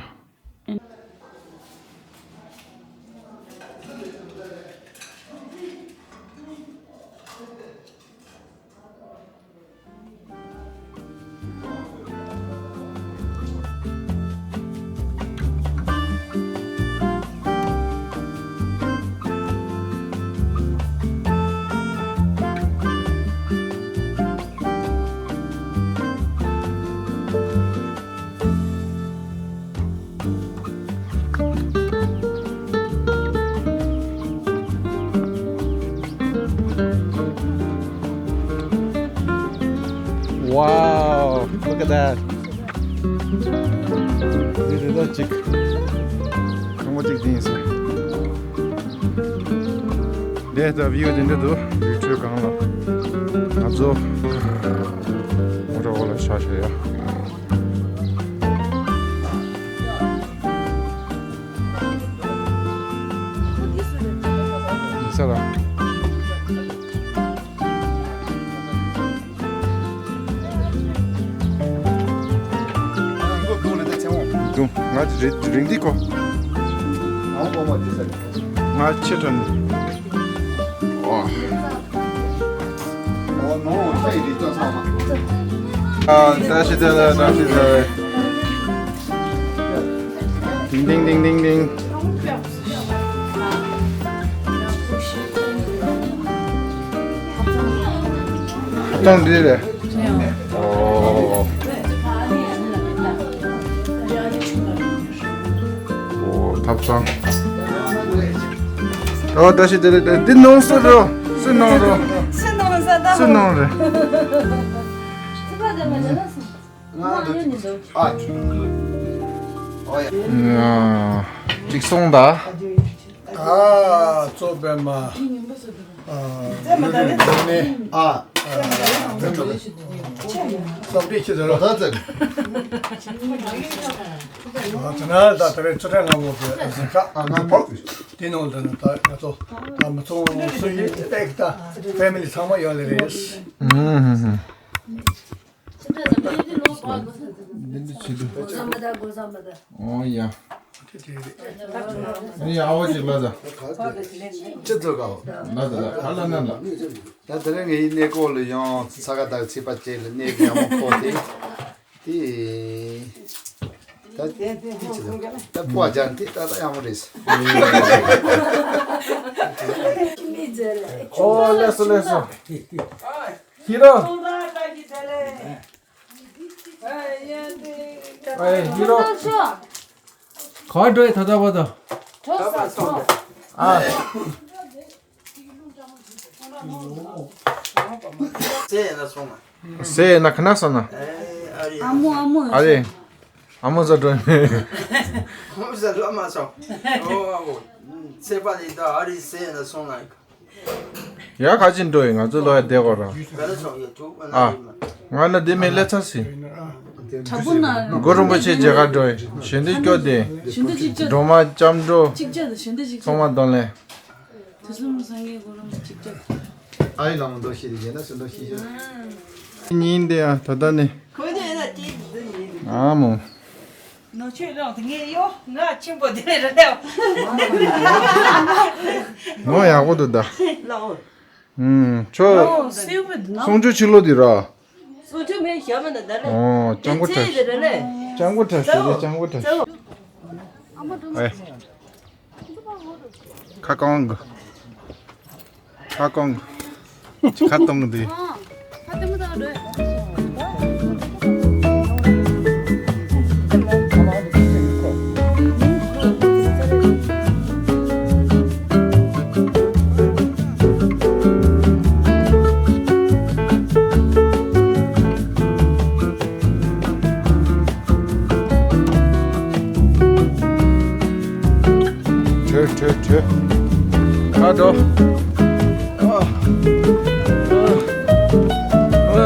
Wow, look at that. འདི་རེད་ད་ཅིག་ཁང་པ་ཅིག་འདི་ཡིན་ཟེར། འདི་ད་བིའུ་འདི་འདྲ་འདུག་ཡུལ་གྲུའི་སྒང་ལ་ང་ཚོ་མོ་ཊ་འོག་ལ་ཆགས་བཞག་ཡ། ས་ལ། དུང་ང་རེ་རིང་འདི་གོ། ང་ཆེ་དྲན། ཨོ། ཨ་བཀྲ་ཤིས་བདེ་ལེགས། བཀྲ་ཤིས་བདེ་ལེགས། ཏིང་ཏིང་ཏིང་ཏིང་ཏིང་། ཐབ་ཚང་འདི་རེད། ཨོ། ཨོ་ཐབ་ཚང་། ཨོ་བཀྲ་ཤིས་བདེ་ལེགས། འདི་ནང་སུ་རོ། སུ་ནང་རོ། སུ་ནང་ཟ་ད། སུ་ནང་རེད། ཨ། ཅིག་སོང་ད། ཨ། གཙོ་པད་མ། ཨ། ཨ། བསམ་གཏན་ཆེ་ཟེར་རོ། ད་ཙེ། ཨ། དེ་ན་ད་དེ་རིང་ཚུལ་ཁྲིམས་ལྷ་མོ་གི་གཟིམ་ཤག་ཨ། ང་ཕོག་དེ་ནང་ལ་ད་ང་ཚོ་ད་མི་ཚང་སུ་ཡིན་ཏེག་ད་ཕེ་མི་ལི་ཚང་མ་ཡོད་ལེ་རེད། ཨུམ། འདི་འདི་ཆེ་དུ། ཨོ་ཡ། ཨེ་ཡ་ཨ་བ་ཅིག་ལ་ད། ཅི་ཚོད་ག་ལ་ད་ལ་ཨ་ལ་ན་ལ། ད་དེ་རིང་ངའི་གནས་སྐོར་ལ་ཡང་ས་ག་ཟླ་ཚེས་པ་བཅས་ལ་གནས་ཡག་མོ་ཁོ་དེ། དེ། ད་དེ་ཅི་ད་ད་ཕོ་བ་ཅན་དེ་ད་ད་ཡག་མོ་རེད། ཨོ་ལེ་སོ་ལེ་སོ། ཧི་རོ། ཨེ་ཧི་རོ། ག་འགྲོ་ཡི་ད་ད་བ་ད། གྲོགས་ས་གྲོགས། ཨ། སེ་ན་སོང་ན། སེ་ན་ཁ་ན་སོང་ན། ཨེ་ཨ་རི། ཨ་མོ་ཨ་མོ། ཨ་རི། ཨ་མོ་ཟ་འགྲོ་ཡིན། ཨ་མོ་ཟ་འགྲོ་མ་སོང་། ཨོ་ཨ་མོ། སེ་པ་ལི་ད་ཨ་རི་སེ་ན་སོང་ན། ཡ་ག་ཅིག་འགྲོ་ཡི། ང་ཚོ་ལོ་ཡ་བསྡད་གོ་ར། ཨ། ང་ན་བསྡད་མེད་ལེ་ཚ་སི། གྲྭ་པོ་ན། གུ་རུ་རིན་པོ་ཆེ་མཇལ་ཁ་འགྲོ་ཡི། ཞལ་འདོན་སྐྱོར་དེ། ཞལ་འདོན་གཅིག་བཅར། སྒྲོལ་མ་སྐྱབས་འགྲོ། གཅིག་བཅར་དང་ཞལ་འདོན་གཅིག་བཅར། ཚང་མ་གདོང་ལེན། དུས་གསུམ་སངས་རྒྱས་གོ་རམས་གཅིག་བཅར། ཨ་ཡི་ལ་མོ་འདོ་ཤི་རི་ཡེ་ན་སུ་འདོ་ཤི་ཤི། ཉིན་དེ་ཡང་ད་ལྟ་ནི། ཁོ་ནི་ཨེ་ན་ཅི་འདི་ཉིན་དེ། ཨ་མོ། ནོ་ཆོས་ལོག་དེ་ངས་ཡོ་ང་ཆེན་པོ་དེ་ལས་ར་ལེའོ། ནོ་ཡག་པོ་འདུག་ད། ལའོ། ཨུམ། ཁྱོད། ཨོ་སེའུ་མེད་འདུག་ན། སུང་ཆུ་ཕྱི་ལོ་དེ་ར། སུང་ཆུ་མེད་ཞྭ་མེད་ན་ད་ལེ། ཨོ་སྤྱང་པོ་དེ་ཚེ་དེ་ར་ལེ། སྤྱང་པོ་དྲ་ཞེ་རེ་སྤྱང་པོ་དྲ་ཞེ། ཨེ། ཁ་སྐོང་གི། ཁ་སྐོང་གི། ཁ་གཏོང་གི་འདུག་བྲོས་བྲོས་བྲོས། ཁ་འགྲོ། ཨ། ཨ།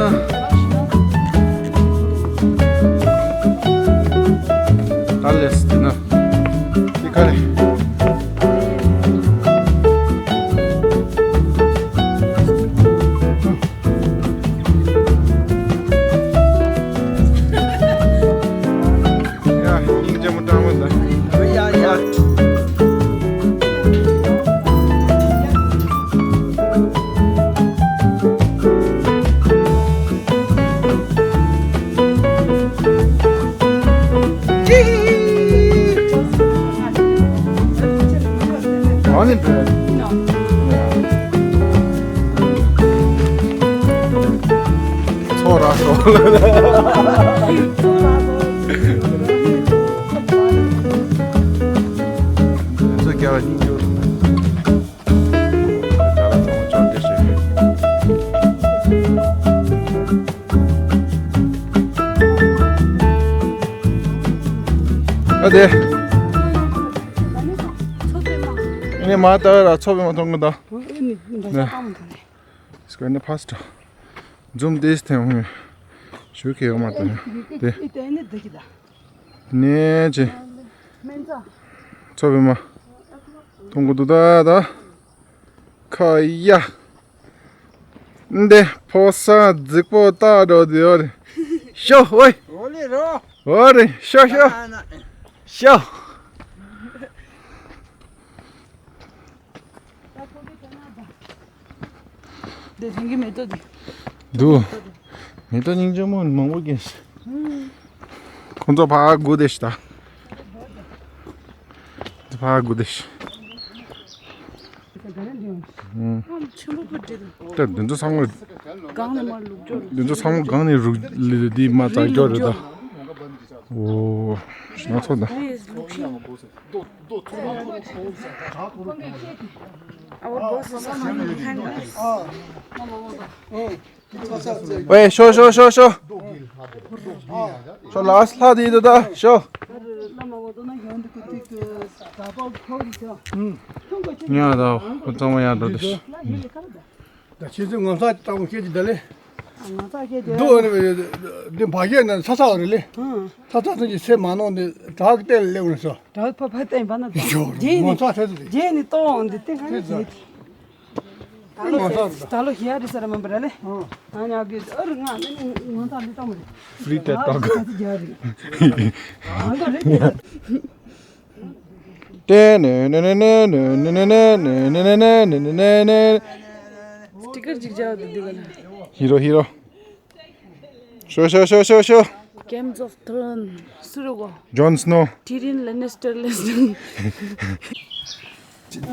ཨ། ད་ལས་དེ་ན། དེ་ག་རེ། ཡ། སྙིང་རྗེ་མོ་སྤྲང་མོ་འདི། ཡ་ཡ། ཨ་ནི་བས། ཚོགས་ར་སོ། ཚོ་རྒྱ་བ་སྙིང་རྗེ། ཨ་དེ། ཨ་ནི་མ་ལྟ་བ་ལ་ཚོགས་པའི་མ་མཐོང་གི་འདུག་ཨ་ནི་འདྲ་ཆགས་པ་མ་མཐོང་ནས། སྐོར་ནི་ཕ་སི་ཊི། འཛུམ་ཏིས་ཐེངས་ཧུང་ཞུ་ཁེ་ཡོང་མ་ཐོན་ཏེ། ནས་ཅི། ཚོ་བི་མ། མཐོང་གི་འདུག་ད་ད། ཁ་ཡ། འདི་ཕོ་ས་རྫིག་པོ་ལྟ་འགྲོ་དེ་ཡོད་རེད། ཤོ་ཝེ། འོ་ལེ་རོ། འོ་རེད། ཤོ་ཤོ། ཤོ། འདི་དེང་གི་མེ་ཏོག་འདི། འདུག་མེ་ཏོག་སྙིང་རྗེ་མོ་མང་པོ་སྐྱེས། ཁོང་ཚོ་ཕ་གུ་དེ་ཤི་ད། འདི་ཕ་གུ་དེ་ཤི། ཆེན་པོ་པོ་འདྲེ་དང་། ད་འདི་ཚོ་ཚང་མ། གང་ནས་མར་ལུག་འབྱོར། འདི་ཚོ་ཚང་མ་གང་ནས་རུག་ལི་འདི་མ་རྩ་འབྱོར་རེད་ད། འོ། ང་ཚོ་ད། Our boss is coming behind us. ཝེ། ཤོ་ཤོ་ཤོ་ཤོ། ཤོ་ལ་ལྷ་དེ་ཡིན་ད་ཤོ། ཉ་ད་ཁོ་ཚང་མ་ཡང་འགྲོ་དུ། ད་ཁྱེད་ཚོས་ངོ་མཚར་ལྟ་བུ་སྐད་ཀྱི་ད་ལེ། ང་ཚ་སྐད་དེ། འདུག་འདི་བ་ཞེ་ན་ཚ་ཚ་བ་རེད་ལེ། ཚ་ཚ་ཚ་གྱི་སེ་མ་ནོག་འདི་བྲག་གི་སྟེང་ལ་སླེབས་ནས་སོ། བྲག་ཕ་ཕ་སྟེང་བ་ན་ཡོ་རྗེས་ནི་ངོ་མཚར་ཐེ་ཚོ་རེད། རྗེས་ནི་ལྟོ་འོང་འདི་སྟེང་ག་ནས་རྗེས་དེ། ད་ལོ་ད་ལོ་ཞིག་ཡ་རེད་ཟེར་མིན་པ་རེད་ལེ། ང་ཉག་གི་ཨ་རུ་ང་ནི་ངོ་མཚར་འདི་ལྟ་མ་རེད། Free TED Talk. ང་ཚ་རྒྱ་རེད། ང་ཚ་རེད། སི་ཊི་ཀར་ཅིག་བྱ་བ་འདི་འདི་ག་ན། ཧི་རོ་ཧི་རོ། ཤོ་ཤོ་ཤོ་ཤོ་ཤོ། Games of Thrones སུ་རེད་གོ། Jon Snow. Tyrion Lannister Lannister.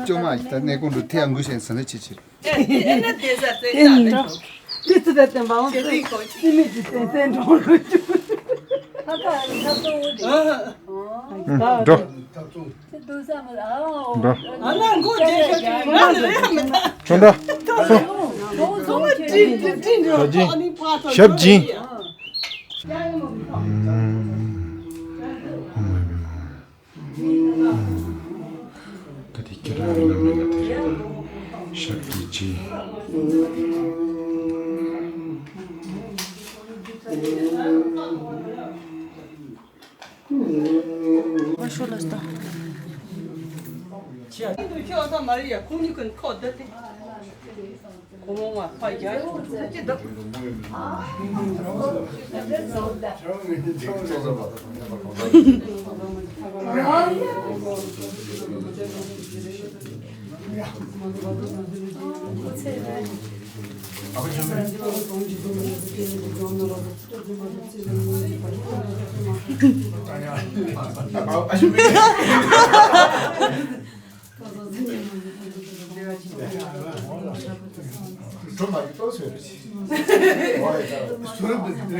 ཅོ་མ་ད་གནས་ཀུན་དུ་ཐེ་ཡང་འགུལ་ཞེན་ཟ་ནས་ཆི་ཆི། ཨེ་ན་དེ་ཟ་དེ་ན་དེ་ཚོ་ད་བསྟན་པའང་ཙི་མི་ཅི་བསྟན་བསྟན་འགྲོ་ལོ་ཅུ། ད་ད་ཨ་ནི་ད་གཙོ་བོ་དེ། འགྲོ། འགྲོ། ཁྱོད་འདྲ། སོང་། ཞབས་སྦྱིན། ཞབས་སྦྱིན། ད་དེ་ཁྱེད་རང་ཡིན་ན་མིན་ན་དེ་རེད། ཞབས་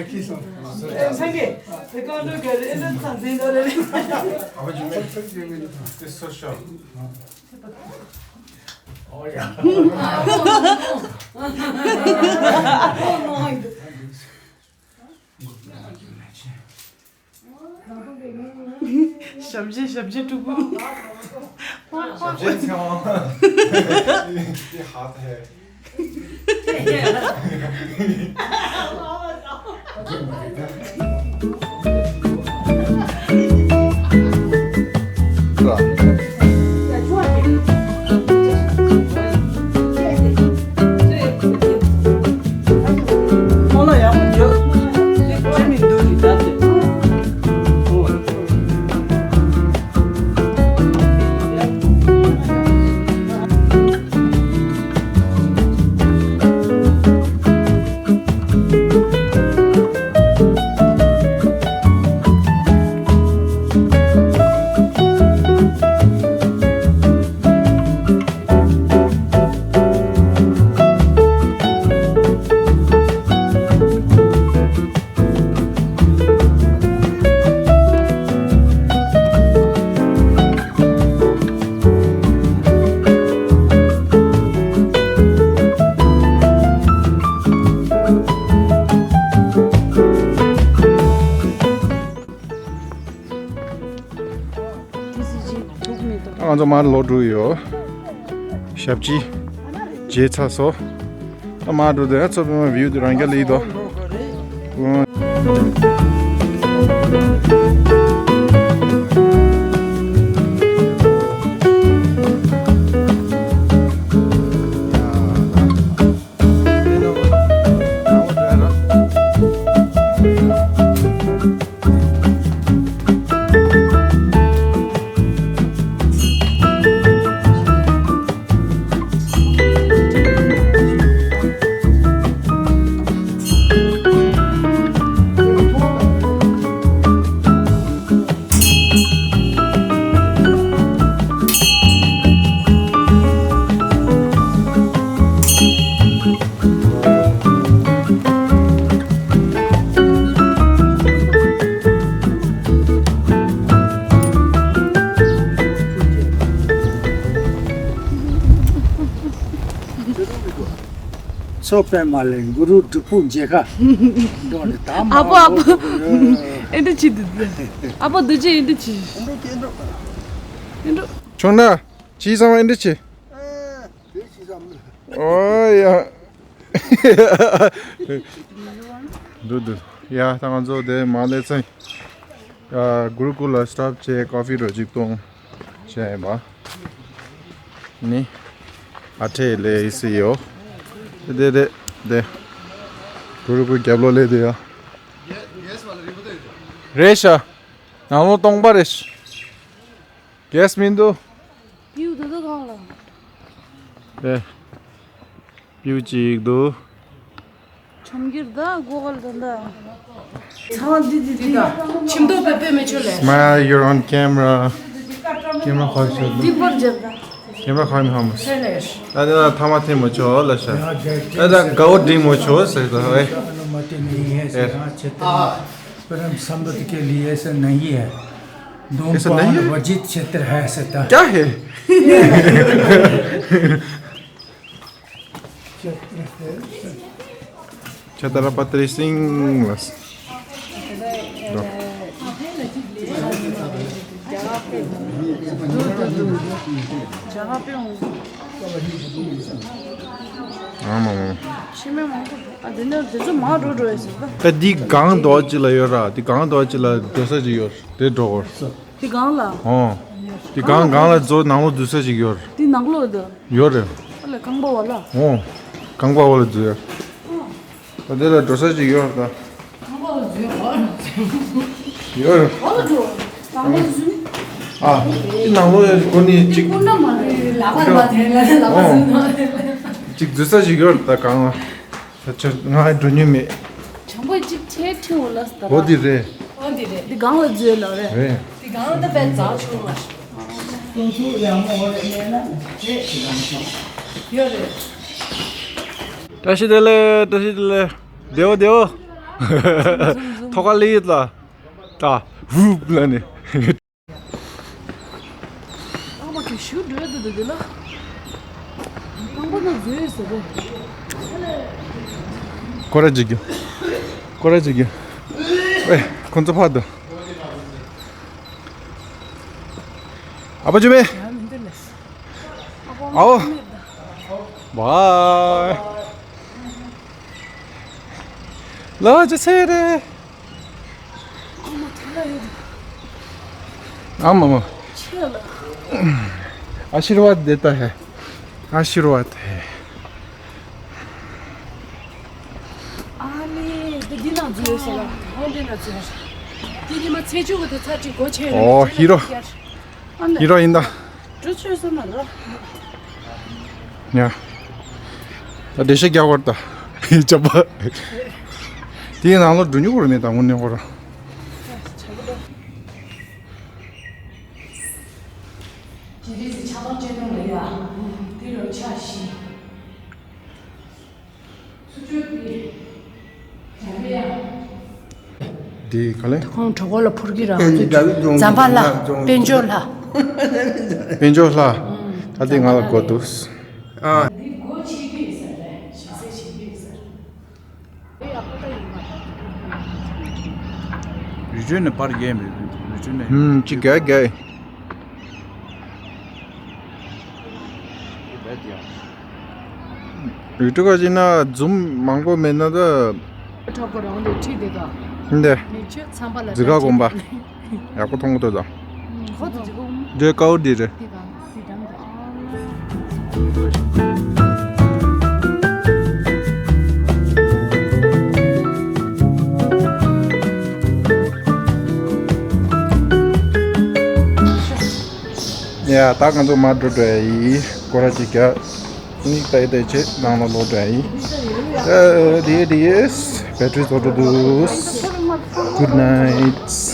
ཀྱིས་བྱིན། ཞབས་རྗེས་ཞབས་རྗེས་ཕྲུ་གུ། ཞབས་རྗེས་ཚེ་དབང་། འདི་ཧ་ད་ཧེ། ང་ཚོ་མར་ལོག་འགྲོ་ཡོད། ཞབས་ཕྱི་བྱས་ཚར་སོང་། ད་མར་འགྲོ་དུས་ཚོ་པའི་བིའུ་དེ་རང་རྒྱ་ལ་ཡིན་དོ། མཚོ་པདྨ་ལས་གུ་རུ་སྒྲུབ་ཕུག་མཇལ་ཁ་འགྲོ་ནས་ད་མ་ཨ་ཕོ་ཨ་ཕོ། ཨེ་འདྲ་བྱེད་འདུག་ཨ་ཕོ་འདུག་ཅེ་ཨེ་འདྲ་བྱེད། ཨེ་འདྲ། ཆུང་ན་ཅི་བསམ་ཨེ་འདྲ་བྱེད། ཨོ་ཡ། འདུག་འདུག་ཡ་ད་ང་ཚོ་དེ་མ་སླེབས་ཚེ། ཨ་གུ་རུ་ཀུ་ལ་སི་ཊོབ་བྱས་ཀོ་ཕི་རོ་གཅིག་བཏུང་བྱས་ཡིན་པ། ནི། ཨ་ཁྲེ་ལེ་ཡི་སི་ཡོ། དེ་དེ་དེ། གུ་རུ་ཀུ་རྒྱབ་ལོགས་ལེ་དེ་ཡ། རེད་ཤག་ནང་ལོགས་སྟོང་པ་རེད་ཤག་གེ་སི་མི་འདུག་པིའུ་དུ་དུ་གང་ལ། དེ། པིའུ་གཅིག་འདུག་ཆོམ་གྱིར་ད་གོ་གལ་ད་ད། ཚང་འདི་འདི་འདི། ཁྱིམ་ཐོག་པའི་དཔེ་མི་ཆོད་ལེ། Smile, you're on camera. Camera ཁོ་ཤོད། འདི་པར་འཇབ་ད། Camera ཁོ་མི་ཧམ། ཧེ་ལེ། ད་དེ་ལ་ཐ་མ་ཐེ་མོ་ཆོ་ལ་ཤ། ད་ད་དགའ་བོ་འདྲི་མོ་ཆོ་ཟེར་ད་ཨེ། अनुमति नहीं है, ऐसे हाँ, क्षेत्र में परम संपत्ति के लिए ऐसा नहीं है। Non, ऐसा pas नहीं है। वजीद क्षेत्र है, ऐसा था। क्या है? क्षेत्र है। छतरपति सिंह बस। जहाँ पे, जहाँ पे हूँ। ཨ་མ་མ། ཕྱི་མི་མང་པོ་འདུག་ཨ་དེ་ནས་དེ་ཚོ་མར་འགྲོ་འགྲོ་ཡ་ཟེར་ད། ད་འདི་སྒང་རྡོག་ཅིག་ལ་ཡོད་ར། འདི་སྒང་རྡོག་ཅིག་ལ་སྡོད་ས་ཅིག་ཡོད་ར། དེ་འགྲོ་གོ། དེ་སྒང་ལ། ཨོ། དེ་སྒང་སྒང་ལ་འཛུལ་ནང་ལོགས་འཛུལ་ས་ཅིག་ཡོད་ར། དེ་ནང་ལོགས་ད། ཡོད་རེད། ཨ་ལས་རྐང་པ་བ་ལ། ཨོ། རྐང་པ་བ་ལ་འཛུལ་ཡོད། ད་དེ་ལ་འགྲོ་ས་ཅིག་ཡོད་ར་ད། ཡོད་ར། ཨ། དེ་ནང་ལོགས་ཡ་སྒོ་ནས་ཅིག་ཅིག་འཛུལ་ས་ཞིག་ཡོད་རེད་ད་སྒང་ལ། ད་ཆ་ང་འགྲོ་མྱོང་མེད། བྱང་པོ་གཅིག་ཆེ་ཁྲིའུ་ལ་སྟ། འོ་དེ་རེད། འོ་དེ་རེད། འདི་སྒང་ལ་འཛུལ་ལ་རེད། རེད། འདི་སྒང་ལ་ད་དཔེ་རྩ་ཆུང་བ། ཡོད་རེད། བཀྲ་ཤིས་བདེ་ལེགས། བཀྲ་ཤིས་བདེ་ལེགས། བདེའོ་བདེའོ། ཐོག་ཁ་ལི་ཡིད་ལ། ད་ཧུབ་ལ་ནི། རྐང་པ་གི་ཤུ་འགྲོ་འདུག་འདི་ལ། རྐང་པ་ན་འཛུལ་ཟེར་རེད། ཁོ་ར་ཅིག་གྱོ། ཁོ་ར་ཅིག་གྱོ། ཨེ། ཁོ་ཚོ་ཕར་འདུག་ཨ་ཕ་ཅོ་མེ། ཡ་མི་འདུག་ལས། ཨའོ། བའི། ལ་ཅི་ཚེ་རེད། ཨ་མ་མ། आशीर्वाद देता है। आशीर्वाद है। ཨ་ནི་འདི་འདི་ནང་འཛུལ་ཡོད་ཟེར་ལ། འོ་འདི་ནང་འཛུལ་ཡོད་ཟེར། འདི་ཉི་མ་ཚེས་བཅུ་གི་དེ་ཚར་གཅིག་སྒོ་ཕྱེ་ཡོད། ཨོ་ཧི་རོ། ཨ་ནི་ཧི་རོ་ཡིན་ད། འགྲོ་ཆོད་སོང་ན་རོ། ཡ། ད་འགྲེལ་བཤད་རྒྱག་དགོས་རེད་ད། ཅབ་པ། དེའི་ནང་ལ་འགྲོ་མྱོང་གི་རེད་མེད་ད་དངོས་གནས་ཁོ་རང་། ཇི་རིགས་སུ་ཆགས་སྡང་བཅས་སྡང་ལ་ཡ། དེ་རུ་ཆ་བཞི། འདི་ག་ལེ། ཁོང་གྲོད་ཁོག་ལ་འཕུར་གི་ར། ཛམ་བྷ་ལ། དཔལ་འབྱོར་ལྷ། དཔལ་འབྱོར་ལྷ། ད་འདི་ང་ལ་དགོས་འདུག་ཨ། རི་ཁྲོད་ནས་པར་རྒྱག་མི་རི་ཁྲོད་ནས། ཧུམ། ཅི་རྒྱག་རྒྱག་རི་ཁྲོད་ཁ་ཅིག་ན་འཛུམ་མང་པོ་མེད་ན་ད། ཁྲོག་པོ་རང་ལས་ཁྲིད་དེ་ག་འདི། མི་ཆོས་ཚང་པ་ལ་འཛི་ཁ་གོམ་པ། ཡག་པོ་མཐོང་གི་འདུག་ད། ཁོ་ཚོ་འཛི་ཁ་གོམ། འདི་ཀའོ་འདི་རེད། འདི་དང་འདི་དང་། ཡ། ད་ང་ཚོ་མར་འགྲོ་འགྲོ་ཡ་ཡིན། སྐོར་ར་ཅིག་རྒྱག་ནི་ལྟ་ཡི་ལྟ་ཡི་བྱེད་ནང་ལ་ལོག་འགྲོ་ཡ་ཡིན། ཨ། དེ་དེ་བེ་ཊི་རི་རྫོགས་འགྲོ་འདུག Good night.